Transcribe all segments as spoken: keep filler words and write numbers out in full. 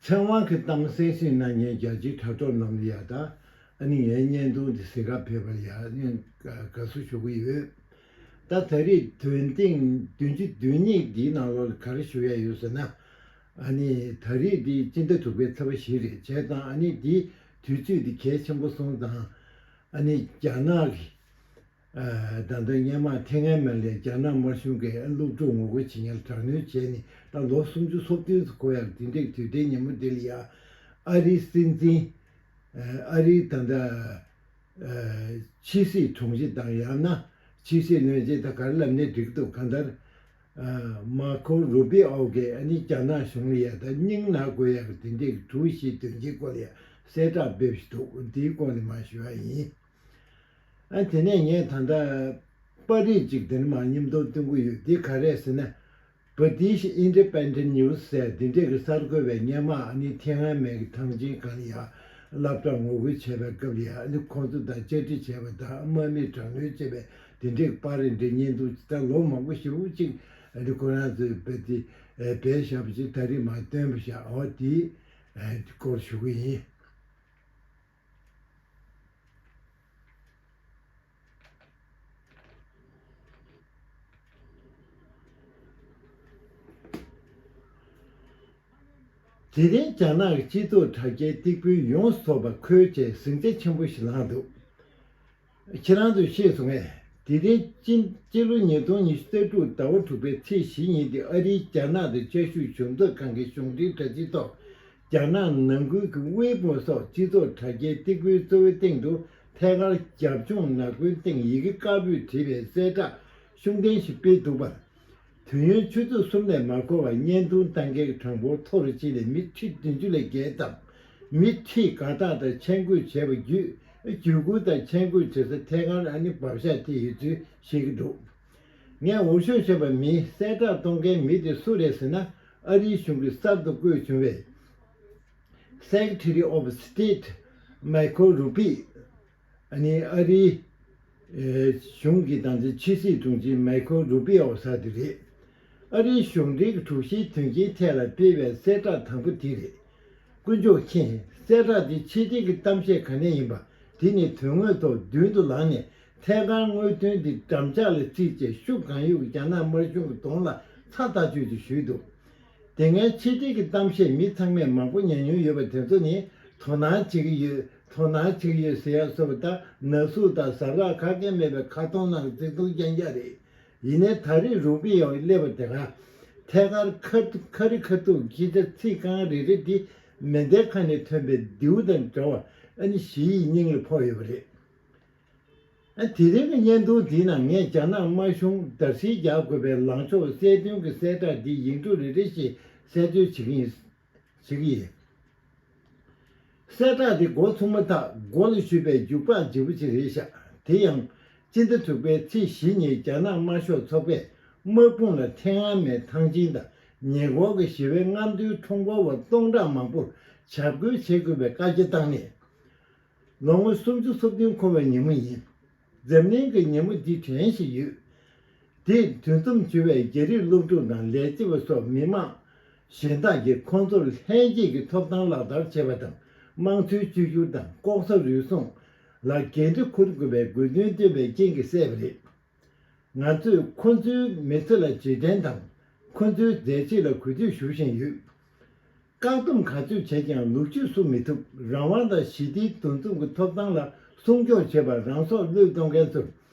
ཚེ་དབང་གི་གཏམ་གསན་གཟིགས་གནང་མཁན་རྒྱ་ཆེའི་དྲ་གྲོགས་རྣམས་ལ་ཡ་དང་། ཨ་ནི་ངའི་བརྙན་ཐུང་འདི་གཟིགས་ག་ཕེབས་པར་ཡ་ཨ་ནི་དགའ་བསུ་ཞུ་གི་ཡོད། ད་ད་རེས་དོན་ཐེངས་བདུན་ཅུ་དོན་གཉིས་འདིའི་ནང་ལོགས་ལ་ག་རེ་ཞུ་ཡ་ཡོད་ཟེར་ན། ཨ་ནི་ད་རེས་འདི་སྤྱི་ཟླ་དྲུག་པའི་ཚེས་པ་བཞི་རེད། བྱས་ཙང་ཨ་ནི་འདི་དུས་ཚོད་འདི་གལ་ཆེན་པོ་སོང་ཙང་། ཨ་ནི་རྒྱ་ནག་གི་ད་ལྟ་སྔོན་མ་ཐེ་ཝན་མ་ལས་རྒྱ་ནག་དམར་གཞུང་གིས་སློབ་ཕྲུག་ངོ་རྒོལ་བྱེད་མཁན་ལ་དྲག་གནོན་བྱས་ནས་ད་ལོ་སུམ་ཅུ་སོ་བདུན་ཙམ་འཁོར་ཡག་དེ་འདྲའི་དུས་དྲན་ཉིན་མོ་འདི་ལ་ཡ་ཨ་རིའི་སྲིད་འཛིན། ཨ་རིའི་ད་ལྟ་ཕྱི་སྲིད་དྲུང་ཆེ་དང་ཡང་ན་ཕྱི་སྲིད་བློན་ཆེན་ད་ག་རེ་ལབ་ནའི་འགྲིག་འདུག་གང་ལྟར། མར་ཁོ་རུ་པི་ཨོ་གིས་ཨ་ནི་རྒྱ་ནག་གཞུང་ལ་ཡ་ད་སྙིང་ན་དགོས་ཡག་གི་དེ་འདྲའི་གི་གྲུ་བཞི་དོན་གྱི་སྐོར་ལ་ཡ་གསལ་བསྒྲགས་སྤེལ་བཞིན་འདུག་འདིའི་སྐོར་ལ་མར་ཞུ་ཡ་ཡིན། ཨ་དེ་ནས་ངས་ད་ལྟ་པར་རིས་ཅིག་འདིར་མར་མཉམ་དུ་སྟོན་གྱི་ཡོད། འདི་ག་རེ་ཟེར་ན། British Independent News ཟེར་འདི་འདྲས་ཀྱི་གསར་འགོད་པས་སྔོན་མ་ཨ་ནི་ཐེ་ཝན་མའི་གི་ཐང་ཆེན་སྒང་ལ་ཡ་སློབ་གྲྭ་ངོ་རྒོལ་བྱས་པའི་སྐབས་ལ་ཡ་ཨ་ནི་ཁོང་ཚོ་དང་བཅར་འདྲི་བྱས་པ་དང་དམག་མིས་དྲག་གནོན་བྱས་པའི་འདི་འདྲས་ཀྱི་པར་རིས་འདི་བརྙན་ཐུང་ཅིག་ད་ལོ་མང་པོ་ཞེ་པོ་ཅིག་ཨ་ནི་ཁོ་རང་ཚོས་བེད་དེ་བེད་བཞག་པ་ཅིག་ད་རེས་མར་བཏོན་པ་བཞག་འོ་དེའི་སྐོར་ཞུ་གི་ཡིན། དེ་རིང་རྒྱ་ནག་གི་སྤྱི་ཚོགས་དྲ་རྒྱའི་སྟེགས་བུ་ཡོངས་སུ་རྫོགས་པ་འཁོལ་བྱས་ཟིང་ཆ་ཆེན་པོ་ཞིག་ལངས་འདུག་ཁྱེད་རང་ཚོས་ཤེས་སོང་ངས། དེ་རིང་སྤྱི་སྤྱི་ལོ་ཉིས་སྟོང་ཉི་ཤུ་རྩ་དྲུག་ཟླ་བ་དྲུག་པའི་ཚེས་བཞི་ཉིན་དེ་ཨ་རིའི་རྒྱ་ནག་དང་ཆབ་སྲིད་ཞུ་གཏུག་ཁང་གི་གཞུང་འབྲེལ་དྲ་ཚིགས་ཐོག་རྒྱ་ནག་ནང་ཁུལ་གྱི་ཝེ་པོ་སོགས་སྤྱི་ཚོགས་དྲ་རྒྱའི་སྟེགས་བུའི་གཙོ་བོའི་སྟེང་དུ་ཐད་ཀར་རྒྱབ་ལྗོངས་ནག་པོའི་སྟེང་ཡི་གེ་དཀར་པོས་བྲིས་པའི་གསལ་བསྒྲགས་ཤུགས་ལྡན་ཞིག་སྤེལ་འདུག་པར། དུས་ཡུན་ཆུ་ཚོད་གསུམ་ནས་མ་འཁོར་བར་བརྙན་ཐུང་བཏང་མཁན་གྱི་གྲངས་འབོར་མཐོ་རུ་ཕྱིན་ནས་མི་ཁྲི་བདུན་ཅུ་ལས་བརྒལ་བཏང་། མི་ཁྲི་དགའ་རྟགས་དང་མཆན་འགོད་བྱས་པ་བརྒྱུད་བརྒྱུད་བསྐུར་དང་མཆན་འགོད་བྱེད་ས་ཐད་ཀར་ཨ་ནི་བབས་ཤག་དེ་ཡོད་ཚུལ་བཤད་ཀྱི་འདུག་ངས་འུར་ཤོད་བྱས་པ་མིན་གསལ་བསྒྲགས་གཏོང་མཁན་མི་དེ་སུ་རེད་ཟེར་ན། ཨ་རིའི་གཞུང་གིས་གསར་དུ་བསྐོས་བྱུང་བའི་Secretary of State Michael Rubio། ཨ་ནི་ཨ་རིའི་གཞུང་གི་དང་ཆེ་ཕྱི་སྲིད་དྲུང་ཆེ་མའི་ཁོ་རུ་པི་ཨོ་ཟེར་དེ་རེད། ཨ་རིའི་གཞུང་འབྲེལ་གྱི་དྲུག་བཞིའི་དོན་རྐྱེན་ཐད་ལ་སྤེལ་བའི་གསལ་བསྒྲགས་དང་པོ་དེ་རེད། དཀོན་མཆོག་མཁྱེན། གསལ་བསྒྲགས་འདི་ཕྱི་དྲིལ་གྱི་གཏམ་བཤད་ག་ནས་ཡིན་པ་དེ་ནི་དོན་དངོས་ཐོག་མདུན་དུ་ལངས་ནས་ཐད་ཀར་དངོས་དོན་འདི་འགྲམ་ལྕག་ལ་བརྩིས་བྱས་ཤུགས་གང་ཡོད་ཀྱིས་རྒྱ་ནག་དམར་གཞུང་གི་གདོང་ལ་ཚ་ཐག་ཆོད་ཅིག་གཞུས་འདུག་དེ་སྔའི་ཕྱི་དྲིལ་གྱི་གཏམ་བཤད་མི་ཚང་མས་མང་པོ་ཉན་མྱོང་ཡོད་པ་དེ་ཚོ་ནི་དོ་སྣང་བྱེད་ཀྱི་ཡོད། དོ་སྣང་བྱེད་ཀྱི་ཡོད་ཟེར་ཡག་སོགས་དང་ན་ཟུག་དང་ཟ་ལག་ཁ་སྐད་མེད་པའི་ཁ་གདོང་ནང་གི་བརྩེ་དུང་རྐྱང་རྐྱང་རེད། ཡིན་ནའི་ད་རེས་རུ་པི་ཡོ་སླེབས་པ་དེ་ག་ཐད་ཀར་ཁ་ཁ་རི་ཁ་ཐུག་སྐད་ཆ་ཚིག་རྐང་རེ་རེ་འདི་མེ་མདའི་ཁ་ནས་ཐོན་པའི་མདེའུ་དང་འདྲ་བ་ཨ་ནི་ཞི་ཡི་སྙིང་ལ་ཕོག་ཡོད་པ་རེད། ཨ་དེ་རིང་གི་བརྙན་ཐུང་འདིའི་ནང་ངས་རྒྱ་ནག་དམར་གཞུང་རྡབ་གསིག་རྒྱག་དགོས་པའི་ལངས་ཕྱོགས་གསལ་སྟོན་གྱི་གསལ་བསྒྲགས་འདི་ཡིག་འབྲུ་རེ་རེ་བཞིན་གསལ་སྟོན་བྱེད་ཀྱི་ཡིན། བྱེད་ཀྱི་ཡིན། གསལ་བསྒྲགས་འདི་འགོ་ཚུགས་མ་ཐག་མགོ་ལ་གཞུས་པའི་རྒྱུག་པ་ལྗིད་པོ་ཅིག་རེད་ཤག་དེ་ཡང་སྤྱི་ཟླ་དྲུག་པའི་ཚེས་བཞི་ཉིན་རྒྱ་ནག་དམར་ཤོག་ཚོགས་པས་དམག་དཔུང་ལ་ཐེ་ཝན་མའི་ཐང་ཆེན་དང་ཉེ་འཁོར་གྱི་ཞི་བའི་རྔམ་སྟོན་ཁྲོམ་སྐོར་བ་སྟོང་ཕྲག་མང་པོར་འཇབ་རྒོལ་བྱེད་དགོས་པའི་བཀའ་རྒྱ་བཏང་ནས། ལོ་ངོ་སུམ་ཅུ་སོ་བདུན་འཁོར་བའི་ཉིན་མོ་ཡིན། འཛམ་གླིང་གི་ཉིན་མོ་འདི་དྲན་བཞིན་ཡོད། དེས་འདུ་འཛོམས་བྱུང་བའི་རྒྱ་རིགས་སློབ་ཕྲུག་དང་ལས་བྱེད་པ་སོགས་མི་མང་གཞན་དག་གིས་ཁོང་ཚོར་ལྷན་སྐྱེས་ཀྱི་ཐོབ་ཐང་ལག་བསྟར་བྱས་པ་དང་དམངས་གཙོའི་བཅོས་བསྒྱུར་དང་ལྐོག་ཟ་རུལ་སུངས་ལ་འགན་འཁྲི་འཁུར་དགོས་པའི་དགོས་འདུན་བཏོན་པའི་རྐྱེན་གྱིས་བསད་པ་རེད། ང་ཚོས་ཁོ་ཚོའི་མི་ཚེ་ལ་རྗེས་དྲན་དང་ཁོ་ཚོའི་མཛད་རྗེས་ལ་གུས་འདུད་ཞུ་བཞིན་ཡོད། བཀག་སྡོམ་ག་ཚོད་བྱས་ཀྱང་ལོ་རྒྱུས་སུ་མི་ཐུབ། རང་དབང་དང་ཞི་བདེའི་འདུ་འཛོམས་ཀྱི་ཐོབ་ཐང་ལ་སྲུང་སྐྱོབ་བྱེད་པར་རང་སྲོག་བློས་གཏོང་མཁན་ཚོར་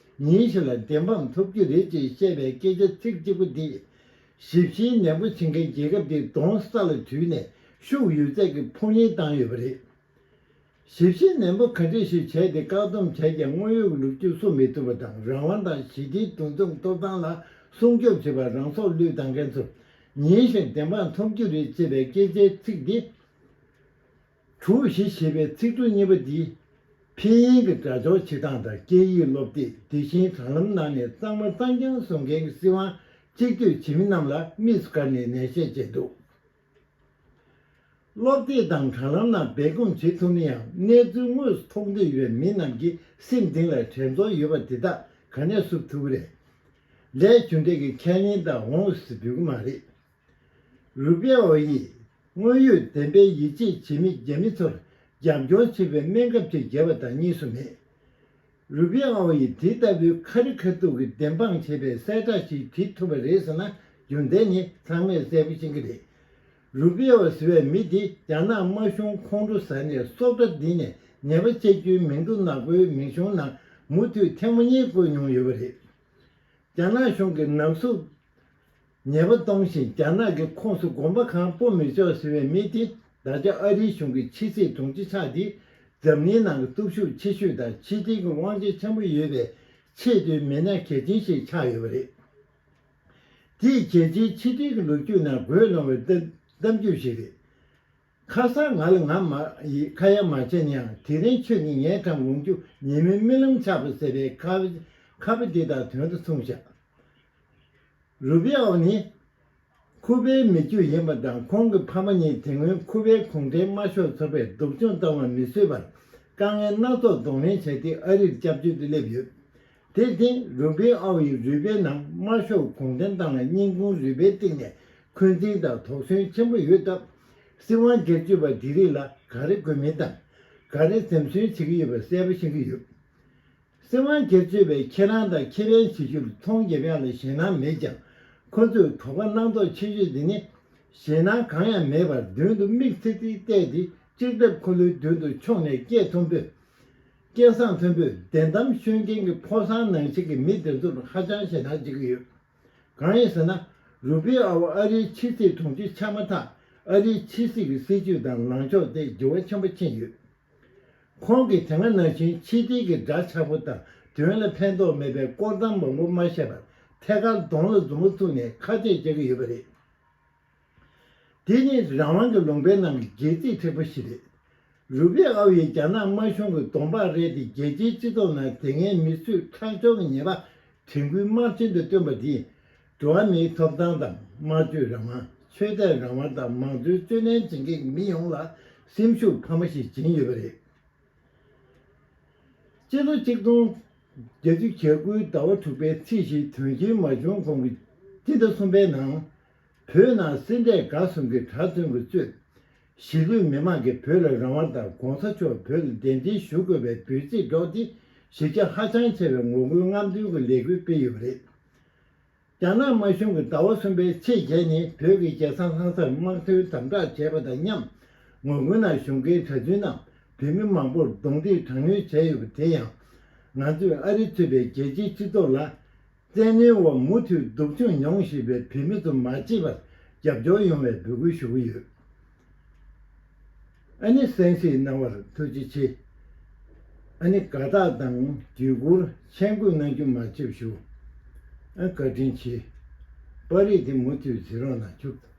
ཉིན་ཞིག་ལ་བདེན་དཔང་ཐོབ་རྒྱུ་རེད་ཅེས་བཤད་པའི་སྐད་ཆ་ཚིག་གཅིག་པོ་འདིས་ཞིབ་བཤེར་ནན་པོ་བྱེད་མཁན་རྒྱལ་ཁབ་དེའི་གདོང་ས་ལ་དུད་ནས་ཤུགས་ཡོད་ཚད་ཀྱིས་ཕོ་ཉེས་བཏང་ཡོད་པ་རེད། ཞིབ་བཤེར་ནན་པོ་ག་འདྲ་ཞིག་བྱས་ཏེ་བཀག་སྡོམ་བྱས་ཀྱང་དངོས་ཡོད་ཀྱི་ལོ་རྒྱུས་སུ་མི་ཐུབ་པ་དང་རང་དབང་དང་ཞི་བདེའི་འདུ་འཛོམས་ཐོབ་ཐང་ལ་སྲུང་སྐྱོབ་བྱེད་པར་རང་སྲོག་བློས་བཏང་མཁན་ཚོར་ཉིན་ཞིག་བདེན་དཔང་ཐོབ་རྒྱུ་རེད་ཅེས་པའི་སྐད་ཆའི་ཚིག་འདི། གྲུ་བཞི་ཞེས་པའི་ཚིག་འབྲུ་གཉིས་པ་འདིས་ཕིན་ཡིན་གྱི་སྒྲ་སྦྱོར་བྱེད་སྟངས་དང་སྐད་ཡིག་སློབ་དེབ་དེ་བཞིན་དྲ་ལམ་ནང་ནས་གཙང་མ་གཙང་རྐྱང་བཟོ་མཁན་གྱི་སྲིད་དབང་གཅིག་གཏོད་བྱེད་མི་རྣམས་ལ་དམིགས་སུ་བཀར་ནས་ནན་བཤད་བྱས་འདུག་སློབ་དེབ་དང་དྲ་ལམ་ནང་སྦས་སྐུང་བྱེད་ཐུབ་ན་ཡང་གནས་ཚུལ་དངོས་སུ་མཐོང་འདོད་ཡོད་པའི་མི་རྣམས་ཀྱི་སེམས་གཏིང་ལ་དྲན་ཚོར་ཡོད་པ་དེ་དག་ག་ནས་བསུབ་ཐུབ་ཀྱི་རེད། ལས་རྒྱུ་འབྲས་ཀྱི་ཁས་ལེན་དང་འོང་ཟེར་འབུལ་གྱི་མ་རེད། རུ་པའོ་ཡིས་ དངོས་ཡོད་བདེན་པའི་ཡིད་ཆེས་བྱེད་མི་རྒྱ་མི་ཚོར་རྒྱབ་སྐྱོར་བྱེད་པའི་སྨན་ཁབ་ཅིག་བརྒྱབ་པ་དང་གཉིས་སུ་མེད། རུ་པི་ཨའོ་ཡིས་དེ་ལྟ་བུའི་ཁ་རི་ཁ་ཐུག་གི་བདེན་དཔང་བྱས་པའི་གསལ་བསྒྲགས་ཤིག་བྲིས་ཐུབ་པ་རེད་ཟེར་ན་རྒྱུ་མཚན་ནི་ཚང་མས་གསལ་པོ་ཤེས་ཀྱི་རེད། རུ་པི་ཨའོ་ཟེར་བའི་མི་དེ་རྒྱ་ནག་དམར་གཞུང་ཁོང་ཁྲོ་ཟ་ནས་སྲོག་ཁྲ་འདི་ནས་ཉེས་པ་བཅད་རྒྱུའི་མིང་ཐོ་ནག་པོའི་མིང་གཞུང་ནང་མུ་མཐུད་ཐེངས་མ་གཉིས་བཀོད་མྱོང་ཡོད་པ་རེད། རྒྱ་ནག་གཞུང་གིས་ནག་གསུབ་ཉེས་པ་གཏོང་བཞིན་རྒྱ་ནག་གི་ཁོངས་སུ་དགོན་པ་གང་སྤོ་མི་ཆོག་ཟེར་བའི་མི་དེ་ད་ཆ་ཨ་རིའི་གཞུང་གི་ཕྱི་སྲིད་དྲུང་ཆེ་ཆགས་ཏེ་འཛམ་གླིང་ནང་གི་སྟོབས་ཤུགས་ཆེ་ཤོས་དང་ཕྱི་འབྲེལ་གྱི་དབང་ཆ་ཆེན་པོ་ཡོད་པའི་ཆེས་མཐོའི་མི་སྣ་གལ་ཆེན་ཞིག་ཆགས་ཡོད་པ་རེད། དེས་རྒྱལ་སྤྱིའི་ཕྱི་འབྲེལ་གྱི་ལོ་རྒྱུས་ནང་འགོས་སློང་བའི་གཏམ་གཏམ་རྒྱུད་ཞིག་རེད། ཁ་སང་ང་ལ་ང་མ་ཡིས་ཁ་ཡ་མ་བྱས་ན་ཡང་དེ་རིང་ཁྱོད་ཀྱིས་ངའི་གྲངས་འོང་རྒྱུ་ཉིན་མོའི་རྨི་ལམ་ཆགས་པ་ཟེར་བའི་ཁ་ཁ་པ་འདི་དང་དོན་དུ་མཚུངས་ཤག་རུ་པི་ཨོ་ནི་ཁུ་པའི་མི་རྒྱུད་ཡིན་པ་དང་ཁོང་གི་ཕ་མ་གཉིས་དེ་སྔོན་ཁུ་པའི་གུང་ཁྲན་དམར་ཤོག་ཚོགས་པས་སྡུག་སྦྱོང་བཏང་བ་མི་བཟོད་པར་དཀའ་ངལ་སྣ་ཚོགས་གདོང་ལེན་བྱས་ཏེ་ཨ་རིར་སྐྱབས་བཅོལ་དུ་སླེབས་ཡོད། དེར་བརྟེན་རུ་པི་ཨོ་ཡིས་རུས་པའི་ནང་དམར་ཤོག་གུང་ཁྲན་ཏང་ལ་སྙིང་ཁུང་རུས་པའི་གཏིང་ནས་འཁོན་འཛིན་དང་དོགས་ཟོན་ཆེན་པོ་ཡོད་སྟབས། སྲིད་དབང་སྒེར་གཅོད་པ་འདི་རིགས་ལ་ག་རེ་དགོས་མིན་དང་། ག་རེ་འཛེམ་ཟོན་བྱེད་ཀྱི་ཡོད་པ་གསལ་པོ་ཤེས་ཀྱི་ཡོད། སྲིད་དབང་སྒེར་གཅོད་པས་ཁྱེད་རང་དང་ཁེ་ཕན་བྱེད་རྒྱུར་མཐོང་རྒྱབ་ཡག་ལ་ཞེད་སྣང་མེད་ཀྱང་། ཁོ་ཚོས་དོགས་པ་སྣ་ཚོགས་ཆེ་ཤོས་འདི་ནི། ཞེད་སྣང་གང་ཡང་མེད་པར་མདུན་དུ་མིག་ཚིག་ཚིག་བལྟས་ཏེ་ལྕགས་ཐབ་ཁོ་ལོའི་མདུན་དུ་མཆོངས་ནས་སྐད་མཐོན་པོས། སྐད་གསང་མཐོན་པོས་བདེན་གཏམ་ཤོད་མཁན་གྱི་ཕོ་གསར་ནང་བཞིན་གྱི་མི་དེ་ཚོར་ཧ་ཅང་ཞེད་སྣང་བྱེད་ཀྱི་ཡོད། གང་ཡིན་ཟེར་ན། རུ་པི་ཨའོ་ཨ་རིའི་ཕྱི་སྲིད་དྲུང་ཆེ་ཆགས་མ་ཐག་ཨ་རིའི་ཕྱི་སྲིད་ཀྱི་སྲིད་ཇུས་དང་ལངས་ཕྱོགས་དེ་འགྱུར་བ་ཆེན་པོ་ཕྱིན་ཡོད། ཁོང་གིས་དེ་སྔ་ནང་བཞིན་ཕྱི་དྲིལ་གྱི་སྒྲ་ཆག་པོ་དང་དོན་ལ་ཕན་ཐོགས་མེད་པའི་དཀོར་གཏམ་མང་པོ་མ་བཤད་པར་ཐད་ཀར་གདོང་ལ་མཛུབ་མོ་བཙུགས་ནས་ཁ་གཏད་བཅག་གི་ཡོད་པ་རེད། དེ་ནི་རང་དབང་གི་ལུང་པའི་ནང་གི་སྒལ་ཚིགས་མཁྲེགས་པོ་ཞིག་རེད། རུ་པི་ཨའོ་ཡིས་རྒྱ་ནག་དམར་གཞུང་གི་གདོང་པགས་རལ་ཏེ་རྒྱལ་སྤྱིའི་སྤྱི་ཚོགས་ནང་དེ་སྔའི་མི་གསོད་ཁྲག་སྦྱོར་གྱི་ཉེས་པ་དྲན་སྐུལ་དམར་རྗེན་དུ་བཏོན་པ་འདིས། འགྲོ་བ་མིའི་ཐོབ་ཐང་དང་སྨྲ་བརྗོད་རང་དབང་། ཆོས་དད་རང་དབང་དང་མང་གཙོའི་རྩོད་ལེན་བྱེད་མཁན་གྱི་མི་ཡོངས་ལ་སེམས་ཤུགས་འཕར་མ་ཞིག་སྦྱིན་ཡོད་པ་རེད། སྤྱི་ལོ་གཅིག་སྟོང་བརྒྱད་བརྒྱ་གྱ་དགུའི་ཟླ་བ་དྲུག་པའི་ཚེས་བཞིའི་དོན་རྐྱེན་མ་བྱུང་གོང་གི་སྤྱི་ཟླ་གསུམ་པའི་ནང་། བོད་ནང་སེ་འབྲས་དགའ་གསུམ་གྱི་གྲྭ་བཙུན་གྱིས་གཙོས། གཞིས་ལུས་མི་མང་གིས་བོད་ལ་རང་དབང་དང་གོང་ས་མཆོག་བོད་ལ་གདན་འདྲེན་ཞུ་དགོས་པའི་འབོད་ཚིག་སྒྲོག་སྟེ་གཞིས་ཆགས་ཧ་ཅང་ཆེ་བའི་ངོ་རྒོལ་རྔམ་སྟོན་གྱི་ལས་འགུལ་སྤེལ་ཡོད་པ་རེད། རྒྱ་ནག་དམར་གཞུང་གིས་ཟླ་བ་གསུམ་པའི་ཚེས་བརྒྱད་ཉིན་བོད་ཀྱི་རྒྱལ་ས་ལྷ་སར་དམག་དོན་དམ་དྲག་བྱས་པ་དང་མཉམ། ངོ་རྒོལ་ནང་ཞུགས་མཁན་གྲྭ་བཙུན་རྣམས་བོད་མི་མང་པོར་རྡུང་རྡེག་དྲག་གནོན་བྱས་ཡོད་པ་དེ་ཡང་། ང་ཚོས་ཨ་རི་གཙོས་པའི་རྒྱལ་སྤྱིའི་སྤྱི་ཚོགས་ལ། བཙན་གནོན་འོག་མུ་མཐུད་སྡུག་སྦྱོང་མྱོང་བཞིན་པའི་བོད་མི་ཚོ་མ་གཅིག་པར་རྒྱབ་སྐྱོར་ཡོང་བའི་འབོད་སྐུལ་ཞུ་གི་ཡོད། ཨ་ནི་གསན་གཟིགས་གནང་བར་ཐུགས་རྗེ་ཆེ། ཨ་ནི་དགའ་རྟགས་དང་བརྒྱུད་སྐུར་མཆན་འགོད་གནང་རྒྱུ་མ་བརྗེད་ཞུ། ཨ་བཀའ་དྲིན་ཆེ། པར་རིས་དེ་མུ་མཐུད་གཟིགས་རོགས་གནང་། ཁྱུག་ཙམ།